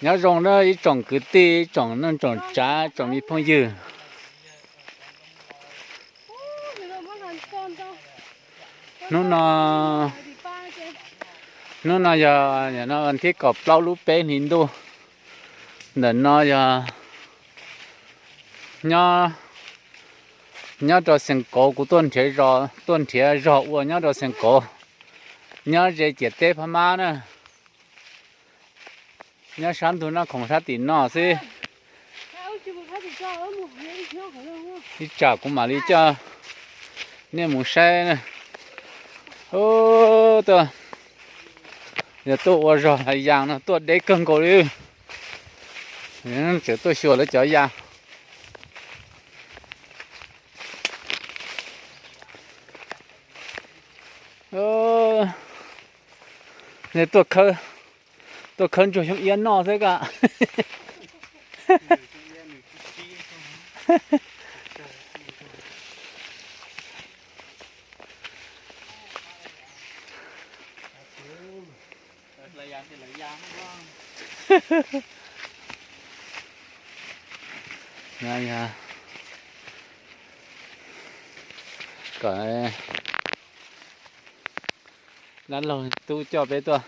Nyob zoo na ib tsoom kwv tij, ib tsoom neej tsoom tsav, tsoom me phooj ywg. Hnub no, hnub no yog no thib kaum plaub lub peb hlis ntuj. Ntawm no yog nyob, nyob rau Xeev Kauv, kuv tuaj nrhiav zos, tuaj nrhiav zos ua nyob rau Xeev Kauv, nyob ze ciam teb Phab Mab na. Nyob sab ntug Naj Khoom sab tim no xwb. Ib tsam kuv mam li coj nej mus saib na. Tuaj, yog tuaj ua zog hlais yas no tuaj deb kawg nkaus li. Tseem tuaj xyuas lawv cov yas. Nej tuaj khawb ntsuag xyoob iab noj xwb koj. Kom dab laug tub coj peb tuaj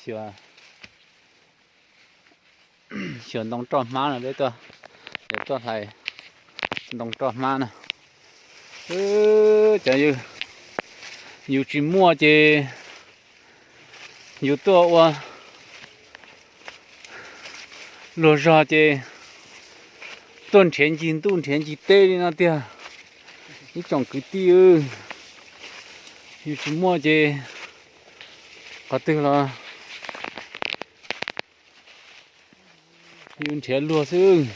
xyuas ntoo roj hmab no, peb tuaj, tuaj hlais ntoo roj hmab na. Cov yus tsis muaj ces yus tuaj ua luag zog ces tuaj nrhiav ncig ntuj nrhiav ncig teb li no tiag. Ib tsoom kwv tij, yus tsis muaj ces qhov twg los yus nrhiav luag xwb.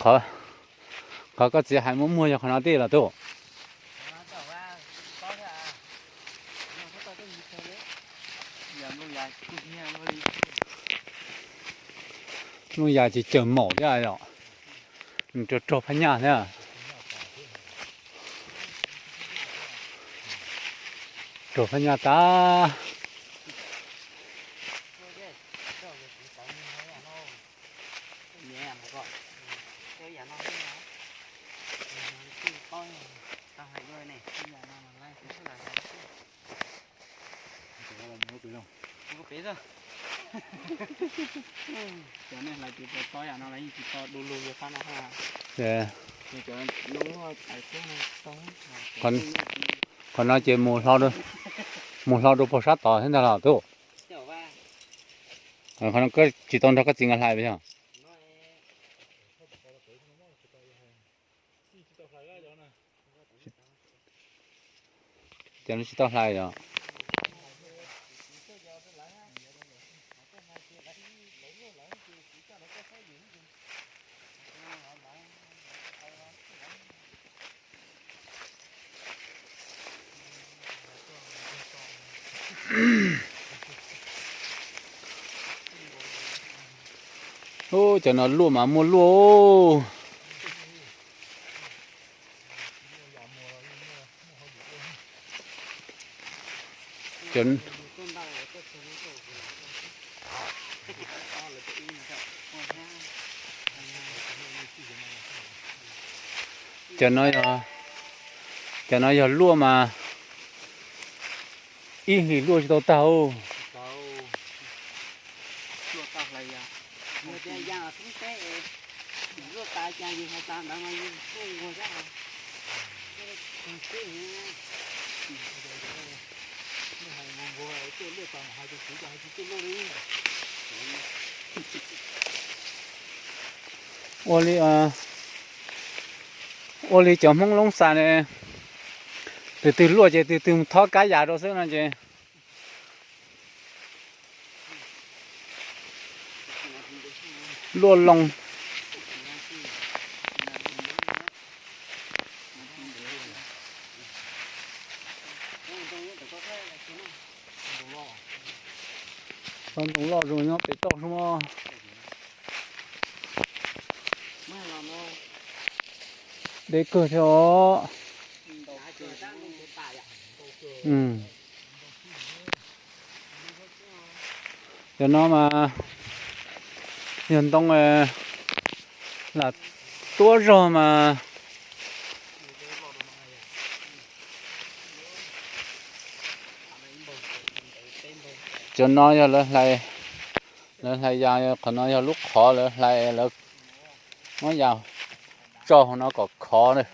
Qhov koj txiv hais muaj muag yog qhov no tij los tub? Looj yas ces cawm maum thiab os. Nws raug raug phab nyaj thiab. Raug phab nyaj tas. Qhov no ces mus hlo rau puag sab tod thiab ntag los tub? Qhov no koj tsis tau nrog koj txiv nkawd hlais yog? Ces no tsis tau hlais yog? Ub, cov no luaj mas muaj luaj. Cov no yog, cov no yog luaj mas ib hlis luaj tsis tau tag. Ua li, ua li cov Hmoob Loob Xas ne, tus twg luaj ces tus twg mus thob kab yas rau xwb no ces luaj loo. Cov ntoo loj zoo nyob pem toj xwb mog. Deb kawg thiab os. Cov no mas yog ntoo lam tuab zog mas. Cov no yog lawv hlais, lawv hlais yas, qhov no yog lub qhov lawv hlais, lawv muab yas tso hauv no kom khov na.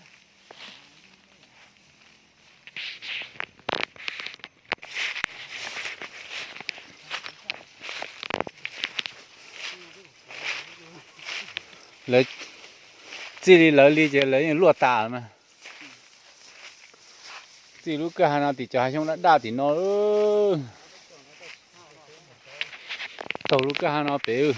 Lawv txij li lawv li ces lawv yeej luaj tas mas. Txij lub kwj ha no tim cov hav xyoob daj daj tim no. Taug lub kwj ha no pem.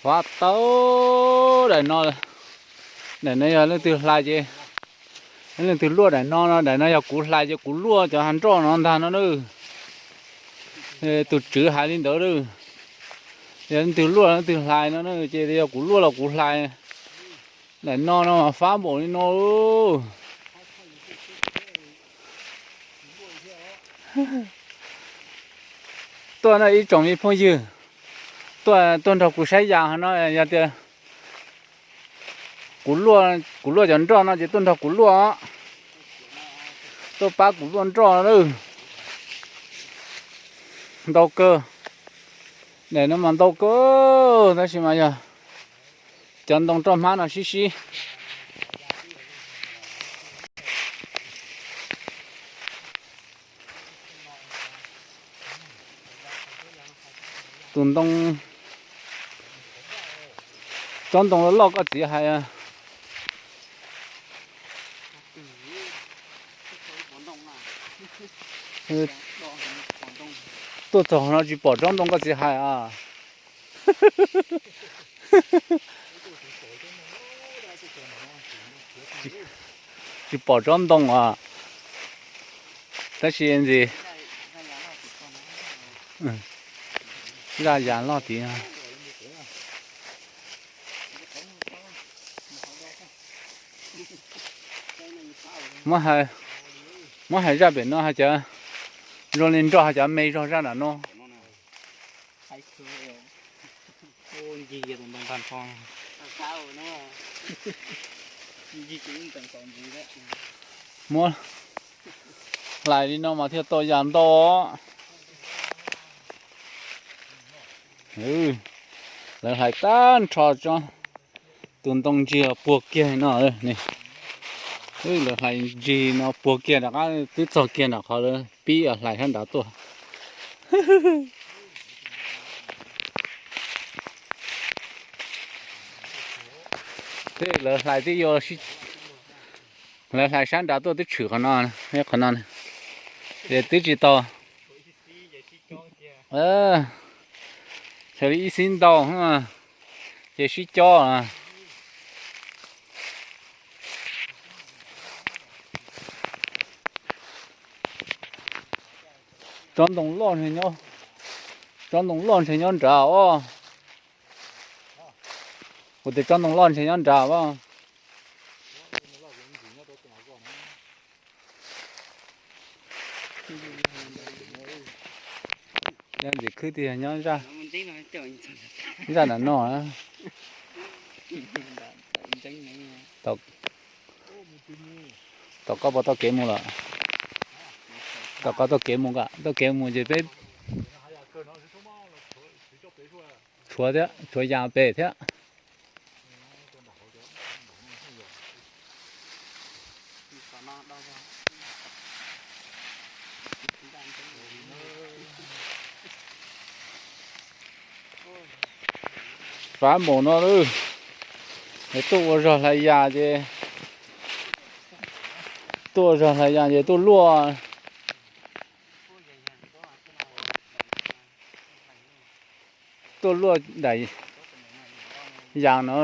Qhov tau daim no, daim no yog leej twg hlais ces, leej twg luaj daim no no, daim no yog kuv hlais ces kuv luaj cov hav nroj no ntag no na. Tus tswv hais li ntawd. Yog leej twg luaj leej twg hlais no ces yog kuv luaj los kuv hlais. Daim no no mas fab npaum li no. Tuaj no ib tsoom me phooj ywg, tuaj, tuaj nrog kuv saib yas no, yog tias kuv luaj, kuv luaj cov nroj no ces tuaj nrog kuv luaj. Tuaj pab kuv luaj nroj na. Ntau kawg, daim no mas ntau kawg tab sis mas yog cov ntoo roj hmab no sib sib. Tus ntoo, tsob ntoo loj loj koj txiv hais. Tuaj txog no tsis pom tsob ntoo koj txiv hais a. Tsis pom tsob ntoo a. Tab sis ntxim zaj yas loj tid. Muab hais zaj pem no hais cov zoo li nroj, hais cov me zog zaj nram no. Muab hlais li no mas thiaj tau yas ntau. Lawv hlais tag nrho tsob, tus ntoo ntsig puag kiag no. Lawv hlais ntsig no puag kiag rov qab twb txog kiag nram qhov lawv pib hlais sab nrad tuaj. Tej lawv hlais twb yuav, lawv hlais sab nrad tuaj twb tshwm qhov no, qhov no ces twb tsis tau. Xws li ib xib ntau ces sib cob. Tsob ntoo loj ntshe nyob, tsob ntoo loj ntshe nyob nrad os. Kuv tias tsob ntoo loj ntshe nyob nrad as. Yog ntxim khwb tiag nyob zaj nram no. Tom koj puas tau kev mus lawm? Tom koj tau kev mus, kom tau kev mus ces peb, Tshuav thiab, tshuav yas pem thiab. Fab mus no, es tuaj ua zog hlais yas ces, tuaj ua zog hlais yas ces tuaj luaj, tuaj luaj daim yas no.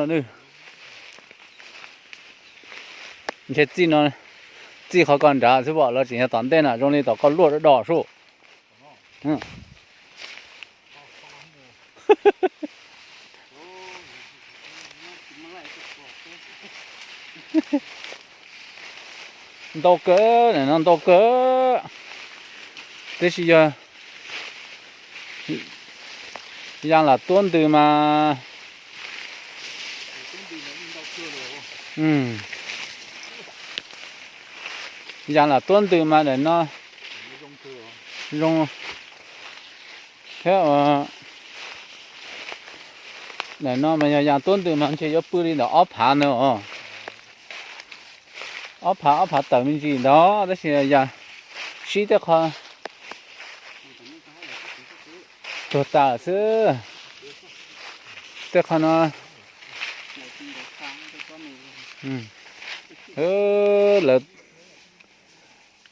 Ntshe txij no, txij qhov ko nrad xwb pom los tseem yog tom ntej na, zoo li tom koj luaj do do sub. Ntau kawg, ntau kawg. Tab sis yog yas lam tuab ntws mas, yas lam tuab ntws mas daim no zoo thiab. Daim no mas yog yas tuab ntws mas ntshe yuav pw li ntawm ob phav ntawd os. Ob phav, ob phav tawm me ntsis ntawd tab sis yas sib tej qho tuag tas xwb. Tej qho no lawv,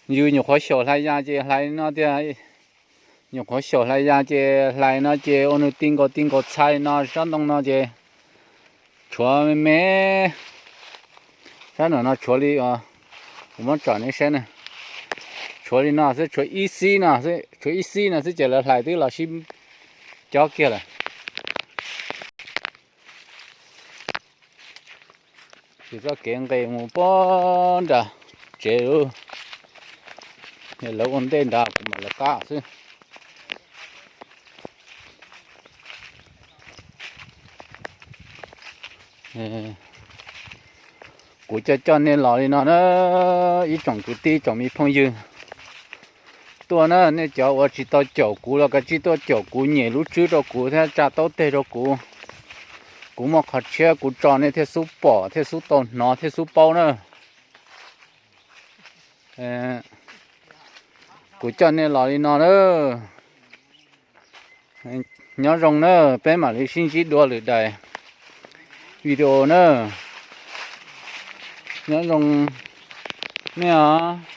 yus nyuam qhuav xyaum hlais yas ces hlais no tiag. Nyuam qhuav xyaum hlais yas ces hlais no ces ua nws ti nkaus ti nkaus txhais no sab ntoo no ces tshuav me me. Sab nram no tshuav li, kuv muab tsom nej saib na. Tshuav li no xwb, tshuav ib xib no xwb, tshuav ib xib no xwb ces lawv hlais twb los sib cob kiag lawm. Ces txoj kev nqes mus pog nram tsev, lawv ua ntej nrad kuv mam lawv qab xwb. Kuv coj coj nej los li no na, ib tsoom kwv tij tsoom me phooj ywg. Tuaj na, nej cov uas tsis tau caum kuv los kav tsij tuaj caum kuv, nyem lub tswb rau kuv thiab tsa taub teg rau kuv. Kuv muaj qhov tshiab kuv tso nej thiaj xub pom thiaj xub tau hnov thiaj xub paub na. Kuv coj nej los li no na. Nyob zoo na, peb mam li sib ntsib dua lwm daim video na. Nyob zoo nej os.